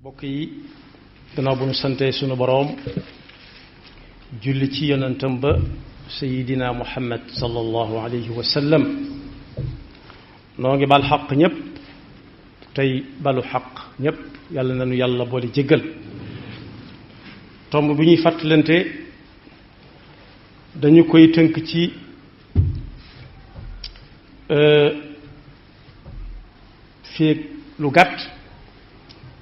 mbokk yi gannaaw bu ñu santee sunu boroom julli ci yonentam ba sayidina muhammad sallallahu alayhi wa sallam noo ngi bal xaq ñépp tey balu xaq ñépp yàlla nañu yàlla boole jéggal tomb bi ñuy fàttalante dañu koy tënk ci fii lu gàtt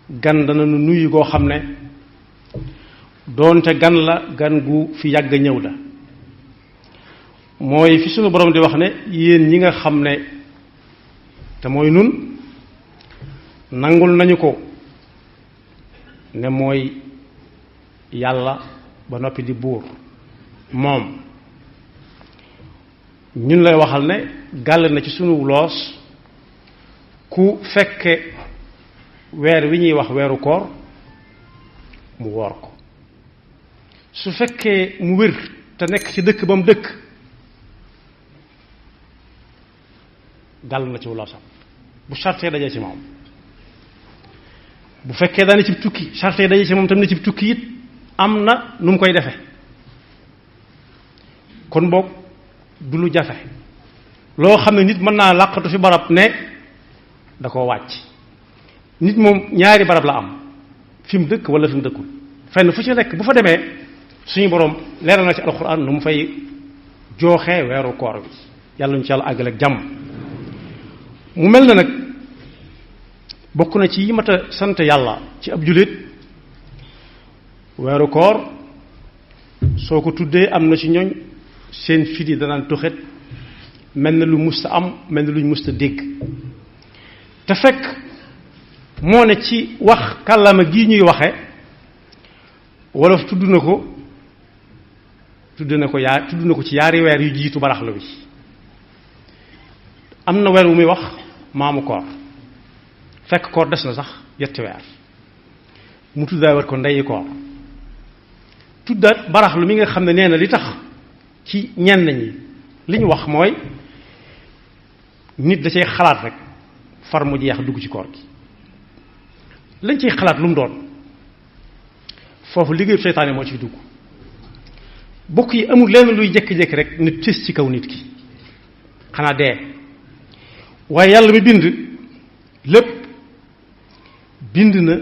gan dana nu nuyu goo xam ne doonte gan la gan gu fi yàgg ñëw la mooy fi sunu borom di wax ne yéen ñi nga xam ne te mooy nun nangul nañu ko ne mooy yàlla ba noppi di buur moom ñun lay waxal ne gàll na ci sunu loos ku fekke weer wi ñuy wax weeru koor mu woor ko su fekkee mu wér te nekk ci dëkk ba mu dëkk gàll na ci loosam bu sartee dajee ci moom bu fekkee daane ci tukki sartee dajee ci moom tam ne ci tukki it am na nu mu koy defe kon boog du lu jafe loo xam ne nit mën naa làqatu fi barab ne da koo wàcc nit moom ñaari barab la am fi mu dëkk wala fi mu dëkkul fenn fu ci nekk bu fa demee suñu boroom leeral na ci alxuraan nu mu fay jooxee weeru koor bi yàlla ñu ci yàlla àggale ak jàmm mu mel na nag bokk na ci yi mat a sant yàlla ci ab jullit weeru koor soo ko tuddee am na ci ñooñ seen fit yi danaan tuxet mel na lu musta am mel na lu ñu musta dégg te fekk moo ne ci wax kàllaama gii ñuy waxe wolof tudd na ko ci yaari weer yu jiitu baraxlu bi am na weer wu muy wax maamu koor fekk koor des na sax yetti weer mu tuddaa war ko ndeyi koor tuddaat baraxlu mi nga xam ne nee na li tax ci ñenn ñi li ñu wax mooy nit da cay xalaat rek far mu jeex dugg ci koor gi lañ ciy xalaat lu mu doon foofu liggéeyu seytaane moo ciy dugg bokk yi amul lenn luy jékki-jékki rek nit tës ci kaw nit ki xanaa dee waaye yàlla mi bind lépp bind na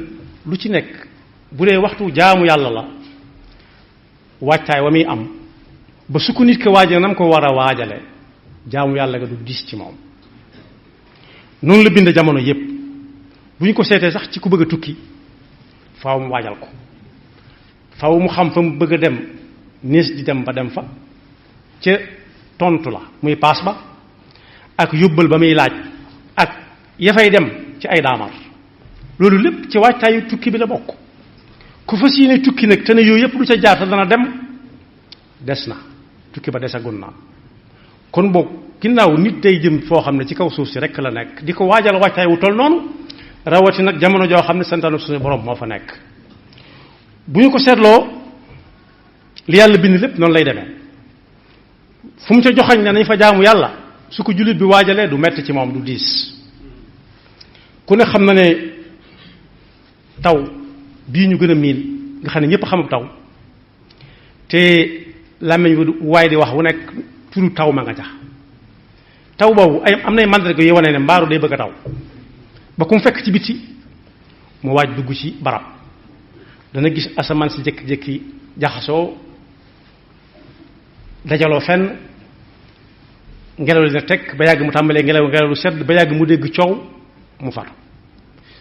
lu ci nekk bu dee waxtu jaamu yàlla la waajtaay wa muy am ba su ko nit ko waajal nam ko war a waajale jaamu yàlla nga du diis ci moom noonu la bind jamono yépp bu ñu ko seetee sax ci ku bëgg a tukki faaw mu waajal ko faaw mu xam fa mu bëgg a dem nees di dem ba dem fa ca tontu la muy paas ba ak yóbbal ba muy laaj ak ya fay dem ci ay daamar loolu lépp ci waajtaayu tukki bi la bokk ku fas yéene tukki nag te ne yooyu yépp du ca jaar te dana dem des na tukki ba desagul naa kon boog ginnaaw nit day jëm foo xam ne ci kaw suuf si rekk la nekk di ko waajal waajtaay wu toll noonu rawati nag jamono joo xam ne santaanu suñu borom moo fa nekk bu ñu ko seetloo li yàlla bind lépp noonu lay demee fu mu ca joxañ ne nañ fa jaamu yàlla su ko jullit bi waajalee du metti ci moom du diis ku ne xam na ne taw bii ñu gën a miin nga xam ne ñépp xamul taw te làmmiñ wu waay di wax wu nekk turu taw ma nga ca taw boobu ay am nay mandarga yu wane ne mbaaru day bëgg a taw ba ku mu fekk ci biti mu waaj dugg ci barab dana gis asamaan si jékki-jékki jaxasoo dajaloo fenn ngelaw li na teg ba yàgg mu tàmbalee ngelaw lu sedd ba yàgg mu dégg coow mu far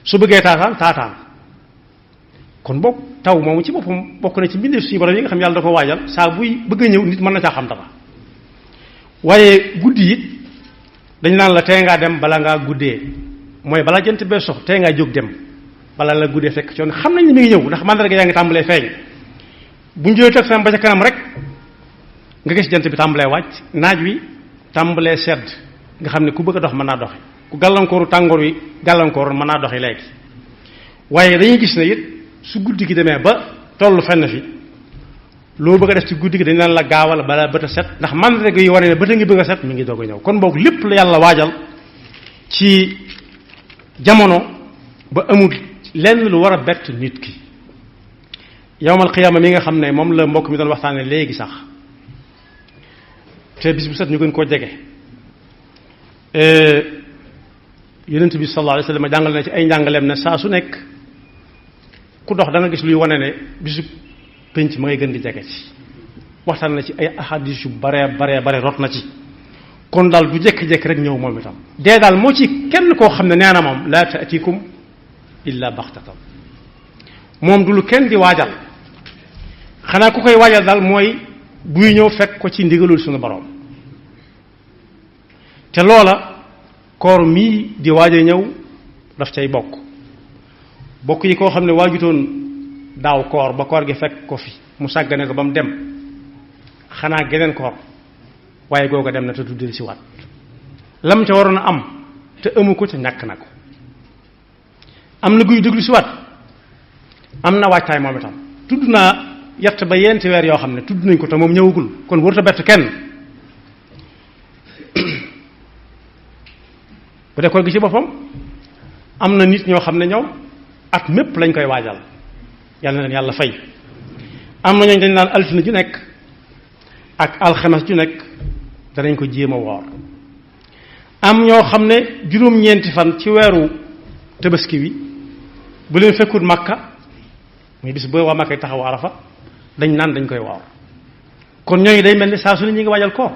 su bëggee taataan kon boog taw moomu ci boppam bokk na ci mbindeef suñu borom yi nga xam yàlla da ko waajal saa buy bëgg a ñëw nit mën na caa xam dara waaye guddi it dañ naan la tey ngaa dem bala ngaa guddee mooy bala jant bee sox tey ngaa jóg dem bala la guddee fekk coon xam nañ ne mi ngi ñëw ndax mandarga yaa ngi tàmbalee feeñ bu ñu jëlee teg sam ba ca kanam rek nga gis jant bi tàmbalee wàcc naaj wi tàmbalee sedd nga xam ne ku bëgg a dox mën naa doxi ku gàllankooru tàngoor wi gàllankoor mën naa doxi léegi waaye dañuy gis ne it su guddi gi demee ba tollu fenn fi loo bëgg a def ci guddi gi dañ naan la gaawal bala bët a set ndax mandarga yi wane ne bët a ngi bëgg a set mi ngi doog a ñëw kon boog lépp la yàlla waajal ci jamono ba amul lenn lu war a bett nit ki yawmal qiyaama mi nga xam ne moom la mbokk mi doon waxtaane léegi sax te bis bu set ñu gën koo jege yonent bi sallallahu alayhi wa sallam jàngal na ci ay njàngaleem ne saa su nekk ku dox da nga gis luy wane ne bisu penc ma ngay gën di jege ci waxtaan na ci ay ahadis yu bare rot na ci kon daal du jékki-jékki rek ñëw moom itam dee daal moo ci kenn koo xam ne nee na moom laa taatikum illa baxtatan moom du lu kenn di waajal xanaa ku koy waajal daal mooy buy ñëw fekk ko ci ndigalul suñu borom te loola koor mii di waaja ñëw daf cay bokk yi koo xam ne waajutoon daaw koor ba koor gi fekk ko fi mu sàggane ko ba mu dem xanaa geneen koor waaye googa dem na te du del si waat lam ca waroon a am te amu ko ca ñàkk na ko am na guy déglu si waat am na waajtaay moom itam tudd naa yett ba yenti weer yoo xam ne tudd nañ ko te moom ñëwagul kon warut a bett kenn bu dee koor gi ci boppam am na nit ñoo xam ne ñoom at mépp lañ koy waajal yàlla na leen yàlla fay am na ñooñ dañ naan altine ju nekk ak alxames ju nekk danañ ko jéem a woor am ñoo xam ne juróom-ñeenti fan ci weeru tabaski wi bu leen fekkut makka muy bis boo waa makka yi taxaw arafa dañ naan dañ koy woor kon ñooñu day mel ni saa su ne ñi ngi waajal koor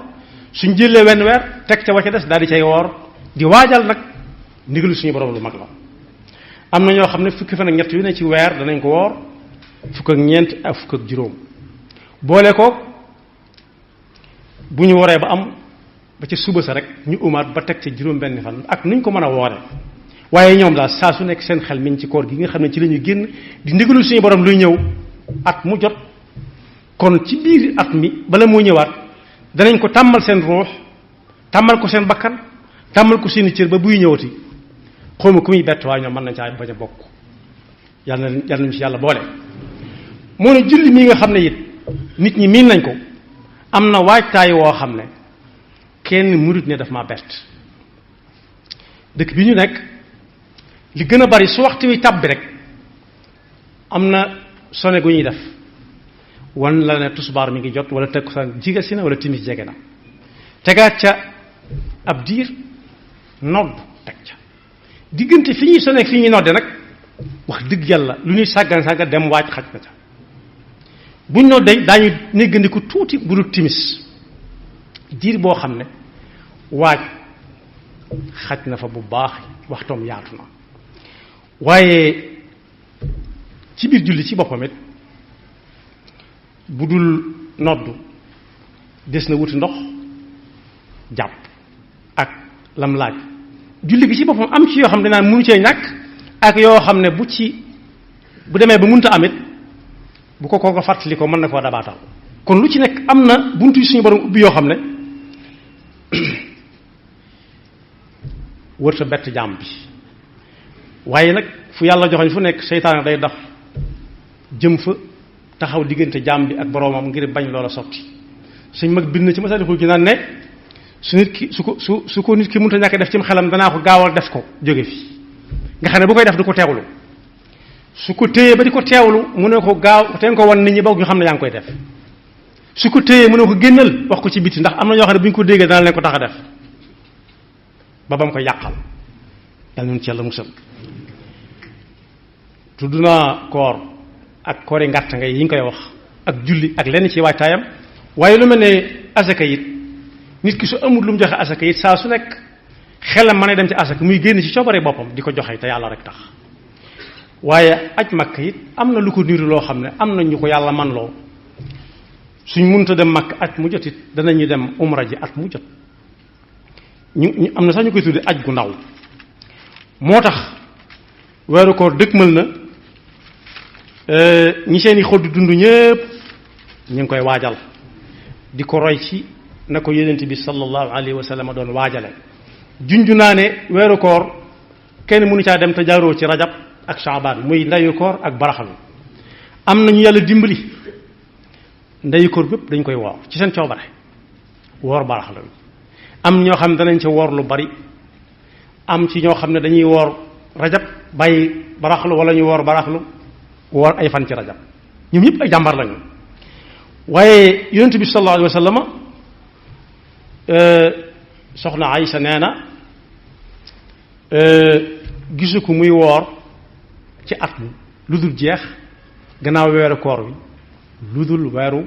suñ jëlee wenn weer teg ca wa ca des daal di cay woor di waajal nag ndigalu suñu borom lu mag la am na ñoo xam ne fukki fan ak ñett yu ne ci weer danañ ko woor fukk ak ñeent ak fukk ak juróom boole ko bu ñu waree ba am ba ca suba sa rek ñu umaat ba teg ca juróom benn fan ak nuñ ko mën a woore waaye ñoom daal saa su nekk seen xel mi ngi ci koor gi nga xam ne ci la ñu génn di ndigalu suñu borom luy ñëw at mu jot kon ci biir at mi bala moo ñëwaat danañ ko tàmmal seen ruux tàmmal ko seen bakkan tàmmal ko seeni cër ba buy ñëwati xawma ku muy bett waaye ñoom mën nañ caa bañ a bokk yàlla nañu ci yàlla boole. moo ne julli mii nga xam ne it nit ñi miin nañ ko am na waajtaay woo xam ne kenn murit ne daf maa bett dëkk bi ñu nekk li gën a bari su waxtu wi tàbbi rek am na sone gu ñuy def wan la ne tusbaar mi ngi jot wala takkusaan jige si na wala timis jege na tegaat ca ab diir nodd teg ca diggante fi ñuy sone fi ñuy nodde nag wax dëgg yàlla lu ñuy sàggan dem waaj xaj na ca buñ noddee daañu néggandiku tuuti bu dul timis diir boo xam ne waaj xaj na fa bu baax waxtoom yaatu na waaye ci biir julli ci boppam it bu dul noddu des na wuti ndox jàpp ak lam laaj julli gi ci boppam am ci yoo xam ne danaan mënu cee ñàkk ak yoo xam ne bu demee ba mënta amit bu ko kooka fàttali ko mën na koo dabaatal kon lu ci nekk am na buntu yu suñu borom ubbi yoo xam ne wërta bett jaam bi waaye nag fu yàlla joxoñ fu nekk seytaane day dox jëm fa taxaw diggante jaam bi ak boroomam ngir bañ loola sotti suñ mag bind na ci Masaalikul Jinaan ne su nit ki su ko nit ki mënta ñàkk def ci xelam danaa ko gaawal def ko jóge fi nga xam ne bu koy def du ko teewlu su ko téyee ba di ko teewlu mu ne ko gaaw te nga ko wan nit ñi boog ñu xam ne yaa ngi koy def su ko téyee mu ne ko génnal wax ko ci biti ndax am na ñoo xam ne bu ñu ko déggee dana leen ko tax a def ba mu koy yàqal yàlla nañu ci yàlla musal tudd naa koor ak koori ngàtt nga yi ñu koy wax ak julli ak lenn ci waajtaayam waaye lu mel ne asaka it nit ki su amul lu mu joxe asaka it saa su nekk xelam mën a dem ci asaka muy génn ci coobare boppam di ko joxe te yàlla rek tax waaye aj makka it am na lu ko niru loo xam ne am na ñu ko yàlla man loo suñ mënta dem makka at mu jot it danañu dem umra ji at mu jot ñu am na sax ñu koy tudde aj gu ndaw moo tax weeru koor dëkkmal na ñi seeni xol di dund ñépp ñu ngi koy waajal di ko roy ci na ko yonent bi sallallahu alayhi wa sallam doon waajale junju naa ne weeru koor kenn mënu caa dem te jaaroo ci rajab ak shaabaan muy ndeyu koor ak baraxlu am nañu yàlla dimbali ndeyu koor bépp dañ koy woor ci seen coobare woor baraxlu am ñoo xam ne danañ ca woor lu bari am ci ñoo xam ne dañuy woor rajab bàyyi baraxlu wala ñu woor baraxlu woor ay fan ci rajab ñoom ñëpp ay jàmbar lañu. waaye yonent bi sallallahu alayhi wa sallam soxna Aysa nee na gisu ko muy woor ci at mi lu dul jeex gannaaw weeru koor wi lu dul weeru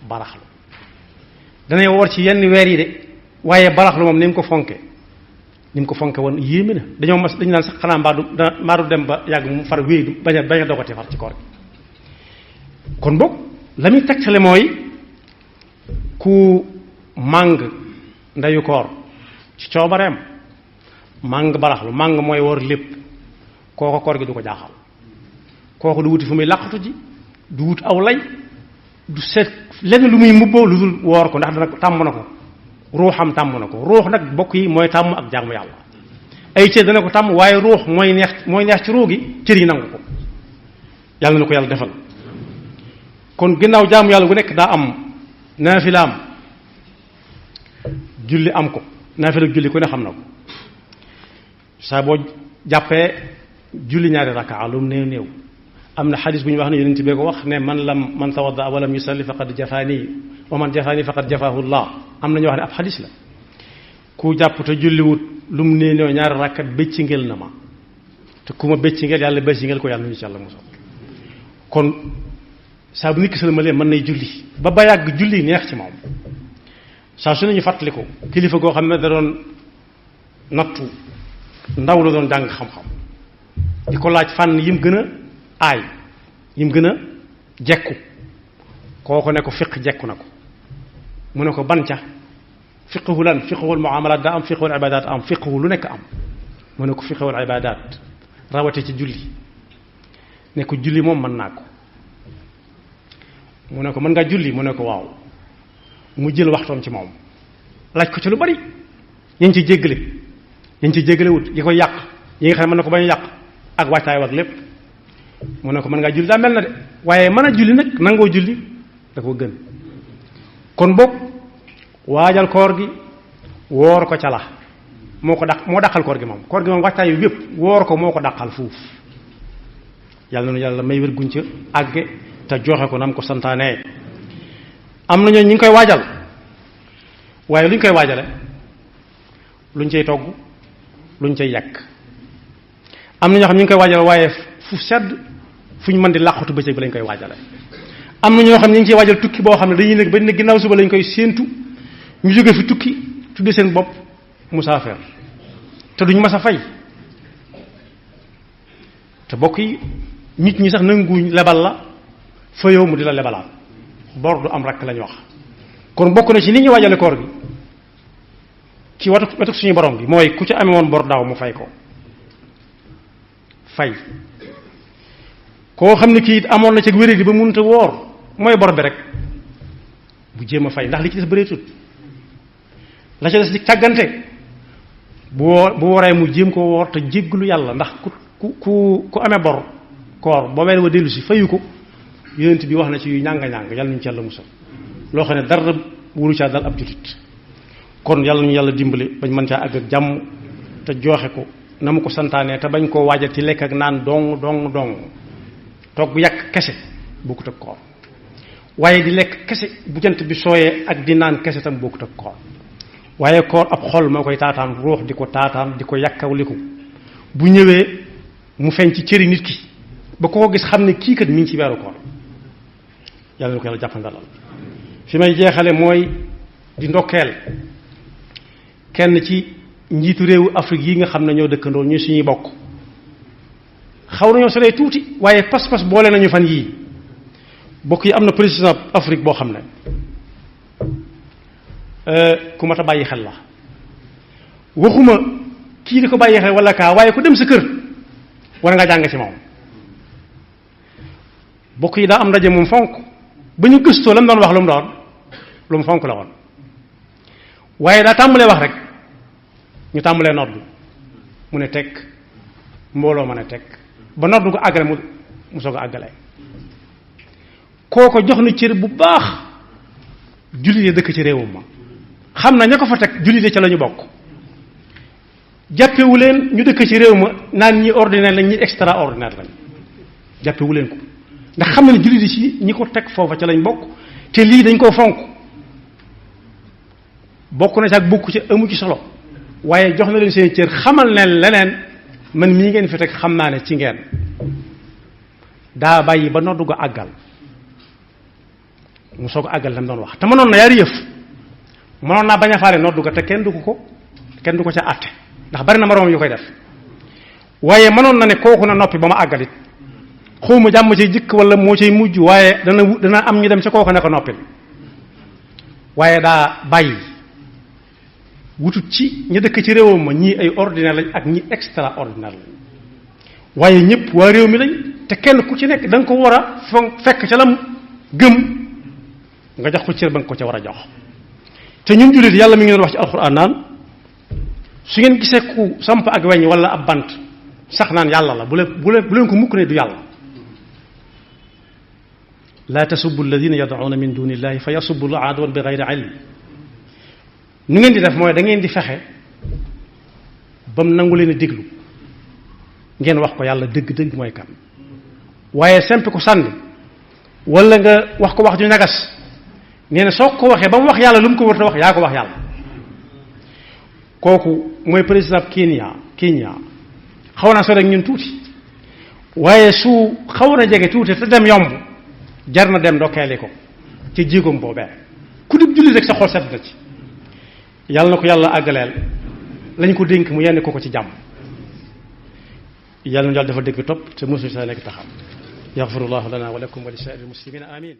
baraxlu danay woor ci yenn weer yi de waaye baraxlu moom ni mu ko fonke woon yéeme na dañu naan sax xanaa mbaa du dem ba yàgg mu far wéy du bañ a dogati far ci koor gi. kon boog la muy tegtale mooy ku màng ndeyu koor ci coobareem màng baraxlu màng mooy woor lépp kooko koor gi du ko jaaxal kooku du wuti fu muy làqatu ji du wut aw lay du seet lenn lu muy mubboo lu dul woor ko ndax dana ko tàmm na ko ruuxam tàmm na ko ruux nag bokk yi mooy tàmm ak jaamu yàlla ay cër dana ko tàmm waaye ruux mooy neex ci ruux gi cër yi nangu ko yàlla na ko yàlla defal. kon ginnaaw jaamu yàlla gu nekk daa am naafilaam julli am ko naafila julli ku ne xam na ko saa boo jàppee julli ñaari rakaa lu néew néew am na xadis bu ñu wax ne yonent bi ko wax ne man tawadda wa lam yusalli faqad jafaani wa man jafaani faqad jafaahu llah am na ñu wax ne ab xadis la ku jàpp te julliwut lu mu néew néew ñaari rakkat bëcc ngel na ma te ku ma bëcc ngel yàlla bëcc ngel ko yàlla ñu ci yàlla mosal. kon saa bu nit ki sëlmalee mën nay julli ba yàgg julli neex ci moom saa su ne ñu fàttali ko kilifa goo xam ne da doon nattu ndaw la doon jàng xam-xam di ko laaj fànn yim gën a aay yim gën a jekku kooko ne ko fiq jekku na ko mu ne ko ban ca fiqhu lan fiqhul muamalat daa am fiqhul ibadat am fiqhu lu nekk am mu ne ko fiqhul ibadat rawate ci julli ne ko julli moom mën naa ko mu ne ko mën ngaa julli mu ne ko waaw mu jël waxtoom ci moom laaj ko ci lu bari yañ ci jéggale wut yi koy yàq yi nga xam ne mën na ko bañ a yàq ak wàccaay wax lépp mu ne ko mën ngaa julli daa mel na de waaye mën a julli nag nangoo julli da ko gën. kon boog waajal koor gi woor ko ca la moo dàqal koor gi moom wàccaay yu yépp woor ko moo ko dàqal fuuf yàlla na yàlla may wér guñ ca àgge te joxe ko nam ko santaane. am na ñoo ñu ngi koy waajal waaye lu ñu koy waajale luñ cay togg luñ cay yàq am na ñoo xam ñu ngi koy waajal waaye fu sedd fu ñu mën di làqatu bëccëg bi lañ koy waajale am na ñoo xam ñu ngi ciy waajal tukki boo xam ne dañuy nekk ba ne ginnaaw suba lañ koy séentu ñu jóge fi tukki tudde seen bopp musaafir te duñ mas a fay te bokk yi nit ñi sax nanguñ lebal la fa yow mu di la lebalaat bor du am rakk lañ wax. kon bokk na ci ni ñuy waajale koor gi ci wetu suñu borom bi mooy ku ci amee woon bor daaw mu fay ko fay koo xam ne kii it amoon na ci wéré di ba mënut a woor mooy bor bi rek bu jéem a fay ndax li ci des bëreetut la ci des di càggante bu waree mu jéem ko woor te jéggalu yàlla ndax ku amee bor koor boo weer wa dellu si fayu ko yonent bi wax na ci yu ñàng-ñàng yàlla nañu ci yàlla musal loo xam ne dara wuru caa dal ab julit kon yàlla ñu yàlla dimbali bañ mën caa àgg ak jàmm te jooxe ko na mu ko santaanee te bañ koo waajal ci lekk ak naan dong toog bu yàq kese bokkut ak koor waaye di lekk kese bu jant bi sooyee ak di naan kese tam bokkut ak koor waaye koor ab xol moo koy taataan ruux di ko taataan di ko yàkkawliku bu ñëwee mu feeñ ci cëri nit ki ba ko gis xam ne kii kat mi ngi ci weeru koor yàlla na ko yàlla jàppandalal fi may jeexale mooy di ndokkeel kenn ci njiitu réewu Afrique yi nga xam ne ñoo dëkkandoo ñu suñuy bokk xaw nañoo soree tuuti waaye pas-pas boole nañu fan yii bokk yi am na président Afrique boo xam ne ku mat a bàyyi xel la waxuma kii di ko bàyyi xel wala kaa waaye ku dem sa kër war nga jàng ci moom bokk yi daa am ndaje moom fonk ba ñu gëstoo la mu doon wax lu mu doon lu mu fonk la woon waaye daa tàmbalee wax rek ñu tàmbalee noddu mu ne tekk mbooloo ma ne tekk ba noddu ko àggale mu soog a àggale kooko jox na cër bu baax jullit yi dëkk ci réewum ma xam na ña ko fa teg jullit yi ca la ñu bokk jàppewu leen ñu dëkk ci réew ma naan ñi ordinaire lañ ñi extraordinaire lañ jàppewu leen ko ndax xam na ne jullit yi ci ñi ko teg foofa ca lañ bokk te lii dañ koo fonk bokk na ci ak bokk ci amu ci solo waaye jox na leen seen cër xamal ne leneen man mii ngeen fi teg xam naa ne ci ngeen daa bàyyi ba noddu ko àggal mu soog a àggal lam doon wax te mënoon na yaari yëf mënoon naa bañ a faale noddu ko te kenn du ko ca àtte ndax bari na moroom yu koy def waaye mënoon na ne kooku na noppi ba ma àggalit xaw ma jàmm ci jëkk wala moo cay mujj waaye dana am ñu dem ca kooku ne ko noppil waaye daa bàyyi wutut ci ñi dëkk ci réewam ma ñii ay ordinaire lañ ak ñi extraordinaire lañ waaye ñëpp waa réew mi lañ te kenn ku ci nekk da nga ko war a fekk ca lam gëm nga jox ko cër ba nga ko ca war a jox te ñun jullit yàlla mi ngi doon wax ci alxuraan naan su ngeen gisee ku samp ak weñ wala ab bant sax naan yàlla la bu leen ko mukk ne du yàlla laa tasubbu alladina yad'una min duni illahi fa yasubbu llaha adwan bi gayri ilm nu ngeen di def mooy da ngeen di fexe ba mu nangu leen a déglu ngeen wax ko yàlla dëgg-dëgg mooy kan waaye sempi ko sànni wala nga wax ko wax ju ñagas nee na soo ko waxee ba mu wax yàlla lu mu ko wër te wax yaa ko wax yàlla kooku mooy président Kenya xaw naa soo rek ñun tuuti waaye su xaw na jege tuuti te dem yomb jar na dem ndokkeeli ko ci jéegoom boobee ku dib julli rek sa xol sedd na ci yàlla na ko yàlla àggaleel lañ ko dénk mu yenn ko ci jàmm yàlla na yàlla dafa dégg topp te mosu sa nekk taxam yaxfirullahu lana wa lakum wa li saa'iril muslimina amin